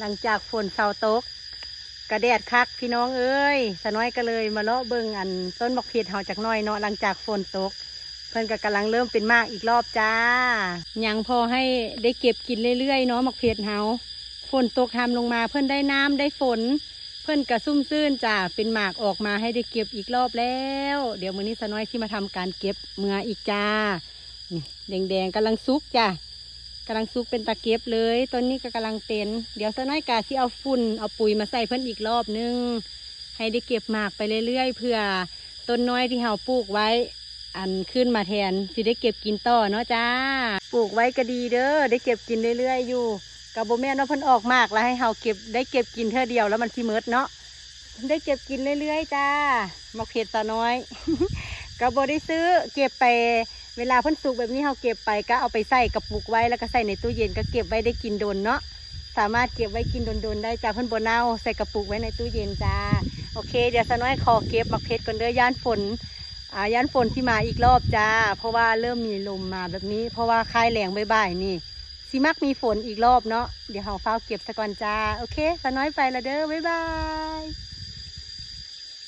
ຫຼັງຈາກຝົນເຊົາຕົກ ກະແດດຄັກພີ່ນ້ອງເອີຍ, ສາວນ້ອຍກໍເລີຍມາເລາະເບິ່ງອັນຕົ້ນໝາກເຜັດເຮົາຈັກໜ່ອຍເນາະ. ຫຼັງຈາກຝົນຕົກ ເພິ່ນກໍກຳລັງເລີ່ມເປັນໝາກອີກລອບຈ້າ. ຍັງພໍໃຫ້ໄດ້ເກັບກິນເລື້ອຍໆເນາະ ໝາກເຜັດເຮົາ. ຝົນຕົກຮຳລົງມາ ເພິ່ນໄດ້ນ້ຳໄດ້ຝົນ ເພິ່ນກໍຊຸ່ມຊື່ນຈ້າ, ເປັນໝາກອອກມາໃຫ້ໄດ້ເກັບອີກລອບແລ້ວ. ດຽວມື້ນີ້ສາວນ້ອຍຊິມາທຳການເກັບເມືອອີກຈ້າ. ນີ້ແດງໆກຳລັງສຸກຈ້າ, ກຳລັງສຸກເປັນຕາເກັບເລີຍ. ຕົ້ນນີ້ກໍກຳລັງເປັນ, ດຽວສາວນ້ອຍກະຊິເອົາຝຸ່ນເອົາປຸຍມາໃສ່ເພິ່ນອີກລອບໜຶ່ງ ໃຫ້ໄດ້ເກັບໝາກໄປເລື້ອຍໆ ເພື່ອຕົ້ນນ້ອຍທີ່ເຮົາປູກໄວ້ ອັນຂຶ້ນມາແທນ ຊິໄດ້ເກັບກິນຕໍ່ເນາະຈ້າ. ປູກໄວ້ກໍດີເດີ ໄດ້ເກັບກິນເລື້ອຍໆຢູ່. ກໍບໍ່ແມ່ນວ່າເພິ່ນອອກໝາກແລ້ວໃຫ້ເຮົາເກັບ ໄດ້ເກັບກິນເທື່ອດຽວແລ້ວມັນຊິໝົດເນາະ. ໄດ້ເກັບກິນເລື້ອຍໆຈ້າ. ໝາກເຜັດສາວນ້ອຍ ກໍບໍ່ໄດ້ຊື້ ເກັບໄປ ເວລາເພິ່ນສຸກແບບນີ້ ເຮົາເກັບໄປກໍເອົາໄປໃສ່ກະປຸກໄວ້ ແລ້ວກໍໃສ່ໃນຕູ້ເຢັນ ກໍເກັບໄວ້ໄດ້ກິນດົນເນາະ. ສາມາດເກັບໄວ້ກິນດົນໆໄດ້ຈ້າ, ເພິ່ນບໍ່ເນົ່າ, ໃສ່ກະປຸກໄວ້ໃນຕູ້ເຢັນຈ້າ. ໂອເຄ ດຽວສາວນ້ອຍຂໍເກັບໝາກເຜັດກ່ອນເດີ ຢ້ານຝົນ ອ່າ ຢ້ານຝົນຊິມາອີກລອບຈ້າ, ເພາະວ່າເລີ່ມມີລົມມາແບບນີ້ ເພາະວ່າຄ້າຍແລງບ່າຍໆນີ້ ຊິມັກມີຝົນອີກລອບເນາະ. ດຽວເຮົາຟ້າວເກັບສາກ່ອນຈ້າ. ໂອເຄ ສາວນ້ອຍໄປລະເດີ ບາຍບາຍ.